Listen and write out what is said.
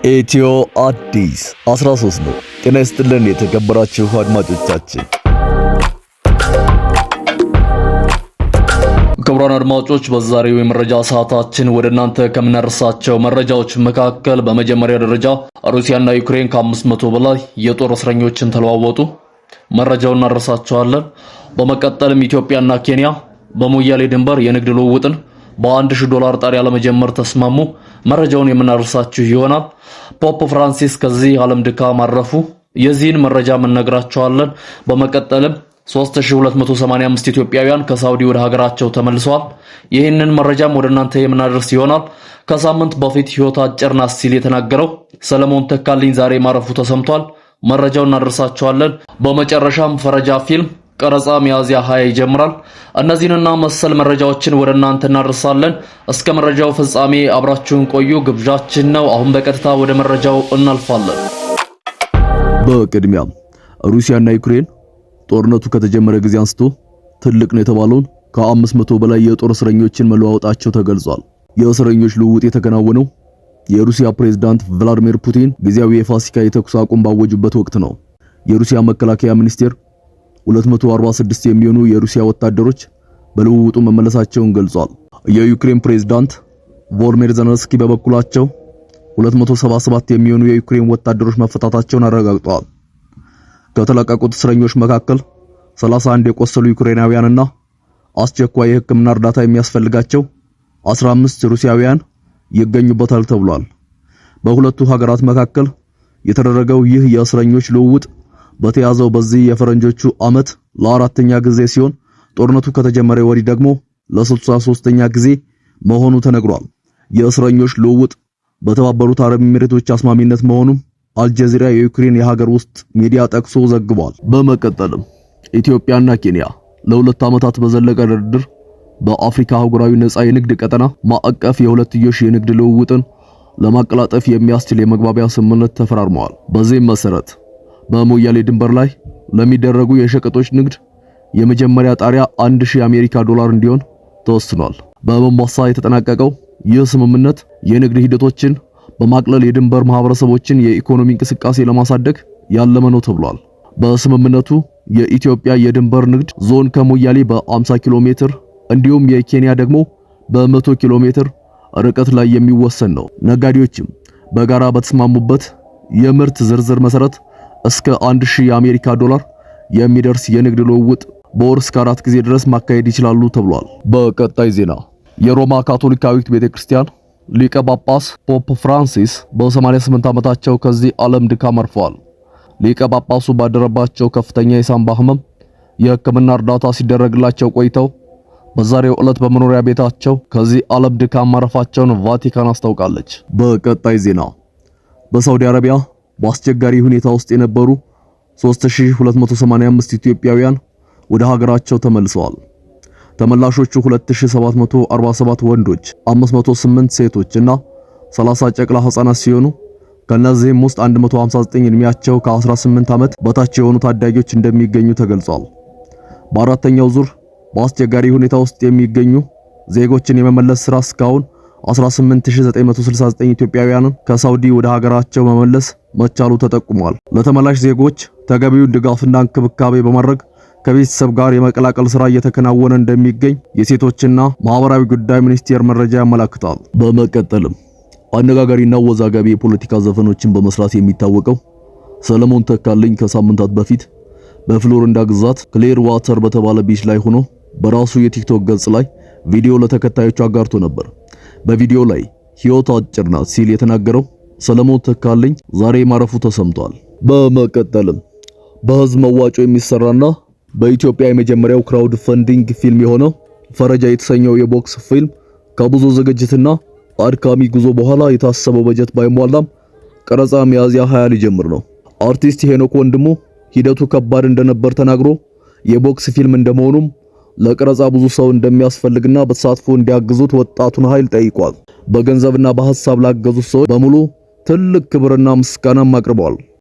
ኢትዮ አዲስ 13 ነው። ጤና ይስጥልን የተከበራችሁ አድማጮቻችን። ክቡራን አድማጮች፣ በዛሬው የመረጃ ሰዓታችን ወደ እናንተ ከምናደርሳቸው መረጃዎች መካከል በመጀመሪያ ደረጃ ሩሲያና ዩክሬን ከ500 በላይ የጦር እስረኞችን ተለዋወጡ። መረጃውን እናደርሳቸዋለን። በመቀጠልም ኢትዮጵያና ኬንያ በሞያሌ ድንበር የንግድ ልውውጥን በ1000 ዶላር ጣሪያ ለመጀመር ተስማሙ። መረጃውን የምናደርሳችሁ ይሆናል። ፖፕ ፍራንሲስ ከዚህ ዓለም ድካም አረፉ። የዚህን መረጃ እንነግራችኋለን። በመቀጠልም 3285 ኢትዮጵያውያን ከሳውዲ ወደ ሀገራቸው ተመልሰዋል። ይህንን መረጃም ወደ እናንተ የምናደርስ ይሆናል። ከሳምንት በፊት ሕይወት አጭር ናት ሲል የተናገረው ሰለሞን ተካልኝ ዛሬ ማረፉ ተሰምቷል። መረጃውን እናደርሳችኋለን። በመጨረሻም ፈረጃ ፊልም ቀረጻ ሚያዝያ 20 ይጀምራል። እነዚህንና መሰል መረጃዎችን ወደ እናንተ እናደርሳለን። እስከ መረጃው ፍጻሜ አብራችሁን ቆዩ ግብዣችን ነው። አሁን በቀጥታ ወደ መረጃው እናልፋለን። በቅድሚያም ሩሲያና ዩክሬን ጦርነቱ ከተጀመረ ጊዜ አንስቶ ትልቅ ነው የተባለውን ከ500 በላይ የጦር እስረኞችን መለዋወጣቸው ተገልጿል። የእስረኞች ልውውጥ የተከናወነው የሩሲያ ፕሬዝዳንት ቭላዲሚር ፑቲን ጊዜያዊ የፋሲካ የተኩስ አቁም ባወጁበት ወቅት ነው። የሩሲያ መከላከያ ሚኒስቴር 246 የሚሆኑ የሩሲያ ወታደሮች በልውውጡ መመለሳቸውን ገልጿል። የዩክሬን ፕሬዝዳንት ቮሎዲሚር ዘለንስኪ በበኩላቸው 277 የሚሆኑ የዩክሬን ወታደሮች መፈታታቸውን አረጋግጠዋል። ከተለቀቁት እስረኞች መካከል 31 የቆሰሉ ዩክሬናውያንና አስቸኳይ የሕክምና እርዳታ የሚያስፈልጋቸው 15 ሩሲያውያን ይገኙበታል ተብሏል። በሁለቱ ሀገራት መካከል የተደረገው ይህ የእስረኞች ልውውጥ በተያዘው በዚህ የፈረንጆቹ ዓመት ለአራተኛ ጊዜ ሲሆን ጦርነቱ ከተጀመረ ወዲህ ደግሞ ለ63ኛ ጊዜ መሆኑ ተነግሯል። የእስረኞች ልውውጥ በተባበሩት አረብ ኤሚሬቶች አስማሚነት መሆኑም አልጀዚራ የዩክሬን የሀገር ውስጥ ሚዲያ ጠቅሶ ዘግቧል። በመቀጠልም ኢትዮጵያና ኬንያ ለሁለት ዓመታት በዘለቀ ድርድር በአፍሪካ አህጉራዊ ነፃ የንግድ ቀጠና ማዕቀፍ የሁለትዮሽ የንግድ ልውውጥን ለማቀላጠፍ የሚያስችል የመግባቢያ ስምምነት ተፈራርመዋል። በዚህም መሰረት በሞያሌ ድንበር ላይ ለሚደረጉ የሸቀጦች ንግድ የመጀመሪያ ጣሪያ 1000 የአሜሪካ ዶላር እንዲሆን ተወስኗል። በሞምባሳ የተጠናቀቀው ይህ ስምምነት የንግድ ሂደቶችን በማቅለል የድንበር ማህበረሰቦችን የኢኮኖሚ እንቅስቃሴ ለማሳደግ ያለመ ነው ተብሏል። በስምምነቱ የኢትዮጵያ የድንበር ንግድ ዞን ከሞያሌ በ50 ኪሎ ሜትር እንዲሁም የኬንያ ደግሞ በ100 ኪሎ ሜትር ርቀት ላይ የሚወሰን ነው። ነጋዴዎችም በጋራ በተስማሙበት የምርት ዝርዝር መሰረት እስከ 1000 የአሜሪካ ዶላር የሚደርስ የንግድ ልውውጥ በወር እስከ 4 ጊዜ ድረስ ማካሄድ ይችላሉ ተብሏል። በቀጣይ ዜና የሮማ ካቶሊካዊት ቤተክርስቲያን ሊቀ ጳጳስ ፖፕ ፍራንሲስ በ88 ዓመታቸው ከዚህ ዓለም ድካም አርፈዋል። ሊቀ ጳጳሱ ባደረባቸው ከፍተኛ የሳንባ ህመም የሕክምና እርዳታ ሲደረግላቸው ቆይተው በዛሬው ዕለት በመኖሪያ ቤታቸው ከዚህ ዓለም ድካም ማረፋቸውን ቫቲካን አስታውቃለች። በቀጣይ ዜና በሳውዲ አረቢያ በአስቸጋሪ ሁኔታ ውስጥ የነበሩ 3285 ኢትዮጵያውያን ወደ ሀገራቸው ተመልሰዋል። ተመላሾቹ 2747 ወንዶች፣ 508 ሴቶች እና 30 ጨቅላ ህጻናት ሲሆኑ ከነዚህም ውስጥ 159 እድሜያቸው ከ18 ዓመት በታች የሆኑ ታዳጊዎች እንደሚገኙ ተገልጿል። በአራተኛው ዙር በአስቸጋሪ ሁኔታ ውስጥ የሚገኙ ዜጎችን የመመለስ ስራ እስካሁን 18969 ኢትዮጵያውያንን ከሳውዲ ወደ ሀገራቸው መመለስ መቻሉ ተጠቁሟል። ለተመላሽ ዜጎች ተገቢውን ድጋፍና እንክብካቤ በማድረግ ከቤተሰብ ጋር የመቀላቀል ስራ እየተከናወነ እንደሚገኝ የሴቶችና ማህበራዊ ጉዳይ ሚኒስቴር መረጃ ያመላክታል። በመቀጠልም አነጋጋሪና አወዛጋቢ የፖለቲካ ዘፈኖችን በመስራት የሚታወቀው ሰለሞን ተካልኝ ከሳምንታት በፊት በፍሎሪዳ ግዛት ክሊር ዋተር በተባለ beach ላይ ሆኖ በራሱ የቲክቶክ ገጽ ላይ ቪዲዮ ለተከታዮቹ አጋርቶ ነበር። በቪዲዮ ላይ ሕይወት አጭር ናት ሲል የተናገረው ሰለሞን ተካልኝ ዛሬ ማረፉ ተሰምቷል። በመቀጠልም በህዝብ መዋጮ የሚሰራና በኢትዮጵያ የመጀመሪያው crowd funding ፊልም የሆነው ፈረጃ የተሰኘው የቦክስ ፊልም ከብዙ ዝግጅትና አድካሚ ጉዞ በኋላ የታሰበው በጀት ባይሟላም ቀረጻ ሚያዝያ 20 ሊጀምር ነው። አርቲስት ሄኖክ ወንድሙ ሂደቱ ከባድ እንደነበር ተናግሮ የቦክስ ፊልም እንደመሆኑም ለቀረጻ ብዙ ሰው እንደሚያስፈልግና በተሳትፎ እንዲያግዙት ወጣቱን ኃይል ጠይቋል። በገንዘብና በሐሳብ ላገዙት ሰዎች በሙሉ ትልቅ ክብርና ምስጋናም አቅርበዋል።